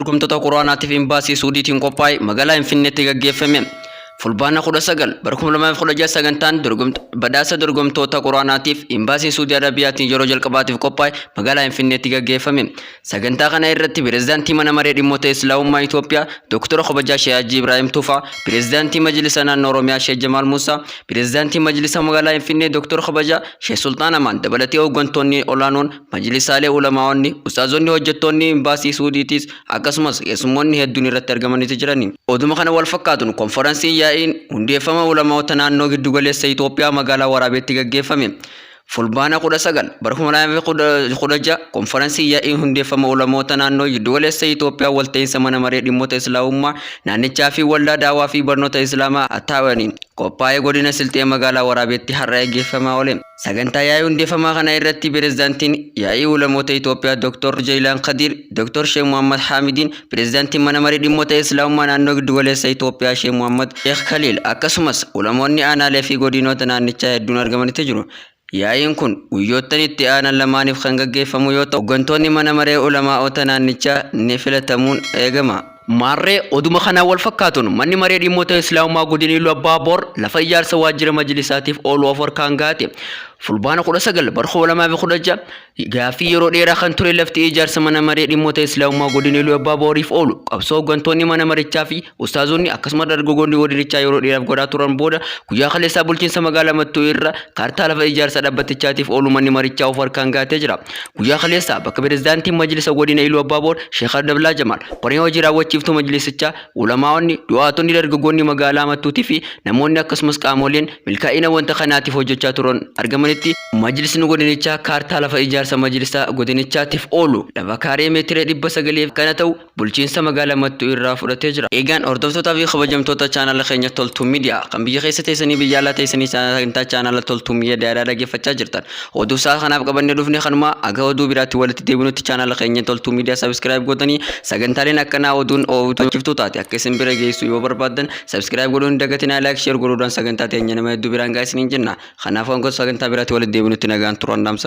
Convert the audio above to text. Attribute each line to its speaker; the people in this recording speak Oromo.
Speaker 1: Dorgomtoota Qur'aanaatiif Imbaasii Suudiitiin qophaa'e magaalaa Finfinneetti gaggeeffame. Fulbaana 19 bara 2016 sagantaan badhaasa dorgomtoota Qur'aanaatiif Imbaasii Suudii Arabiyaatiin yeroo jalqabaatiif qophaa'e magaalaa Finfinneetti gaggeeffame. Sagantaa kana irratti Pireezidaantii Mana Maree Dhimmoota Islaamummaa Itoophiyaa Dooktora Kabajaa Sheeh Hajii Ibraahim Tufaa, Pireezidaantii Majlisa Naannoo Oromiyaa Sheeh Jamaal Muusaa, Pireezidaantii Majlisa Magaalaa Finfinnee Dooktora Kabajaa Sheeh Sulxaan Amaan dabalatee hooggantoonni olaanoon Majlisaalee ulamaa'onni, ustaazonni, hojjettoonni Imbaasii Suudiitiis akkasumas keessummoonni hedduun irratti argamaniiti jirani. Oduma kana wal fakkaatuun konfaransiin yaa'iin hundeeffama ulamaa'ota naannoo giddu galeessa Itoophiyaa magaalaa Waraabeetti gaggeeffame. Fulbaana 19 bara 2016 konfaransiin yaa'iin hundeeffama ulamoota naannoo giddu galeessa Itoophiyaa walta'iinsa mana maree dhimmoota Islaamummaa naannichaa fi waldaa daawaa fi barnoota Islaamaa Attaawaniin qophaa'ee godina Silxee magaalaa Waraabeetti har'a gaggeeffamaa oole. Sagantaa yaa'ii hundeeffamaa kana irratti Pireezidaantiin Yaa'ii Ulamoota Itoophiyaa Dr. Jeeyilaan Kadiir, Dr. Sheek Muhammad Haamidiin, Pireezidaantiin Mana Marii Dhimmoota Islaamummaa Naannoo Giddugaleessa Itoophiyaa Sheek Muhammad Sheek Kaliil akkasumas ulamoonni aanaalee fi godinoota naannichaa hedduun argamanitti jiru. Yaa'iin kun guyyoottan itti aanan lamaaniif kan gaggeeffamu yoo ta'u, hoggantoonni mana maree ulamaa'ota naannichaa ni filatamuun eegama. Maarree oduma kanaan wal fakkaatuun manni maree dhimmoota Islaamummaa godina Iluu Abbaa Boor lafa ijaarsa waajjira majlisaatiif oolu of harkaan gahate. Fulbaana 19 bara 2016 gaaffii yeroo dheeraa kan ture lafti ijaarsa mana maree dhimmoota Islaamummaa godina Iluu Abbaa Booriif oolu qabsoo hooggantoonni mana marichaa fi ustaazonni akkasumas dargaggoonni godinichaa yeroo dheeraaf godhaa turan booda guyyaa kaleessaa bulchiinsa magaalaa Mattuu irra kaartaa lafa ijaarsa dhaabbatichaatiif oolu manni marichaa of harkaan gahatee jira. Guyyaa kaleessaa bakka pirezidaantiin Majlisa Godina Iluu Abbaa Boor Sheekh Abdallaa Jamaal, koreen hojii raawwachiiftuu majlisichaa, ulamaa'onni, du'aatonni dargaggoonni magaalaa Mattuutii fi namoonni akkasumas qaamoleen milkaa'ina wanta kanaatiif hojjechaa turan argamanitti Majlisni godinichaa kaartaa lafa ijaarsa majlisa godinichaatiif oolu lafa kaaree meetira 900 kana ta'u bulchiinsa magaala Mattuu irraa fudhatee jira. Eegaan hordoftootaa fi kabajamtoota chaanala keenya Toltuu Miidiyaa kan biyya keessa teessanii biyya alaa teessanii sagantaa chaanala Toltuu Miidiyaa dhaggeeffachaa jirtan. Oduu sa'a kanaaf qabannee dhufne kanuma aga oduu biraatti walitti deebinutti chaanala keenya Toltuu Miidiyaa subscribe gootanii sagantaaleen akkanaa oduun ooftuu taate akka isin bira geessu yoo barbaaddan subscribe godhuun hin dagatinaa like share godhuudhaan sagantaa teenya nama hedduu biraan gahaa isiniin jenna. Kanaafuu hanga sagantaa biraatti walitti deebinutti nagaan turan dhaamsa.